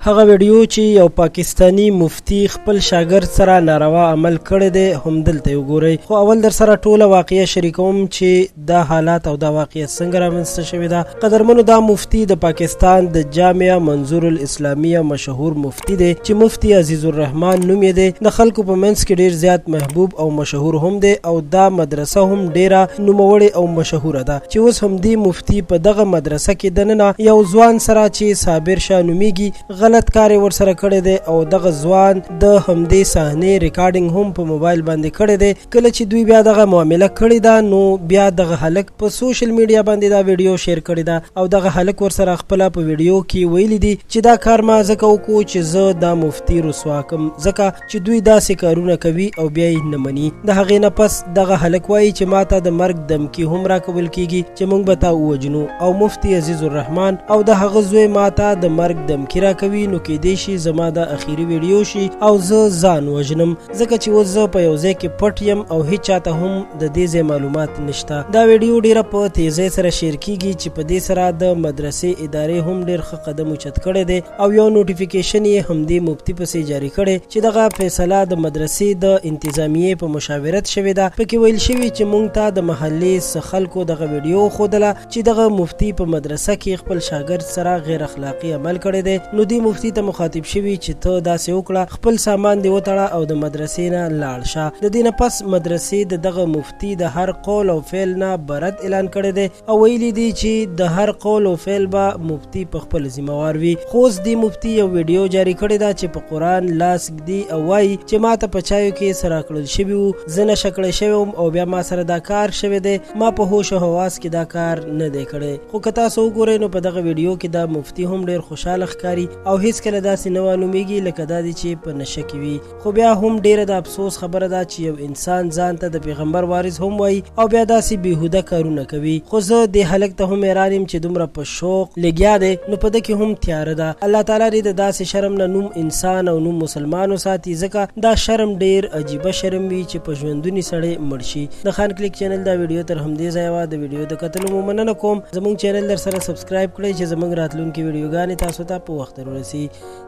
هغه ویډیو چې یو پاکستاني مفتي خپل شاګرد سره ناروا عمل کړی دی هم دلته یې وګورئ. خو اول در سره ټوله واقعه شریکوم چې دا حالات او دا واقعه څنګه رامنځته شوې ده. قدرمنو، دا مفتي د پاکستان د جامعه منظور الاسلامیه مشهور مفتي دی چې مفتي عزیز الرحمن نوم یې دی. د خلکو په منځ کې ډیر زیات محبوب او مشهور هم دی او دا مدرسه هم ډیره نوموړې او مشهوره ده چې اوس هم دی مفتي په دغه مدرسه کې دننه یو ځوان سره چې صابر شاه نومیږي غلط کار یې ورسره کړی دی او دغه ځوان د همدې صحنې ریکارډینګ هم په موبایل باندې کړی دی. کله چې دوی بیا دغه معامله کړې ده نو بیا دغه هلک په سوشل میډیا باندې دا ویډیو شیر کړې ده او دغه هلک ورسره خپله په ویډیو کې ویلي دي چې دا کار ما ځکه وکړو چې زه دا مفتي رسوا کم، ځکه چې دوی داسې کارونه کوي او بیا یې نه مني. د هغې نه پس دغه هلک وایي چې ما ته د مرګ دمکي هم راکول کیږي چې موږ به تا ووژنو او مفتي عزیز الرحمن او د هغه زوی ما ته د مرګ دمکي راکوي، نو کیدای شي زما د اخیری ویډیو شي او زه ځان وژنم، ځکه چې اوس زه په یو ځای کې پټ یم او هیچا ته هم د دې ځای معلومات نشته. دا ویډیو ډیره په تیزۍ سره شیر کیږي چې په دې سره د مدرسې ادارې هم ډیر ښه قدم اوچت کړی دی او یو نوټیفیکیشن یې هم دې مفتي پسې جاری کړی چې دغه فیصله د مدرسې د انتظامیې په مشاورت شوې ده. پکې ویل شوي چې مونږ ته د محلې څه خلکو دغه ویډیو وښودله چې دغه مفتي په مدرسه کې خپل شاګرد سره غیر اخلاقي عمل کړی دی، نو دې مفتي ته مخاطب شوي چې ته داسې وکړه، خپل سامان دې وتړه او د مدرسې نه لاړ شه. د دې نه پس مدرسې د دغه مفتي د هر قول او فعل نه برت اعلان کړی دی او ویلي دي چې د هر قول او فعل به مفتي په خپل ذمه وار وي. خو اوس دې مفتي یو ویډیو جاری کړې ده چې په قرآن لاس ږدي او وایي چې ما ته په چایو کې سره کړل شوي وو، زه نشه کړی شوی وم او بیا ما سره دا کار شوی دی، ما په هوش او حواس کې دا کار نه دی کړی. خو که تاسو وګورئ نو په دغه ویډیو کې دا مفتي هم ډیر خوشحاله ښکاري او هیڅکله داسې نه معلومیږي لکه دا دی چې په نشه کې وي. خو بیا هم ډیره د افسوس خبره ده چې یو انسان ځان ته د پیغمبر وارث هم وایي او بیا داسې بیهوده کارونه کوي. خو زه دې هلک ته هم حیران یم چې دومره په شوق لګیا دی نو په ده کې هم تیاره ده. الله تعالی دې د داسې شرم نه نوم انسان او نوم مسلمان وساتي، ځکه دا شرم ډیر عجیبه شرم وي چې په ژوندوني سړی مړ شي. د خان کلیک چینل دا ویډیو تر همدې ځایه وه. د ویډیو د کتلو مو مننه کوم. زموږ چینل در سره سبسکرایب کړئ چې زموږ راتلونکې ویډیوګانې تاسو ته په وخت ورسي.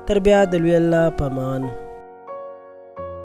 تر بیا د لوی الله په امان.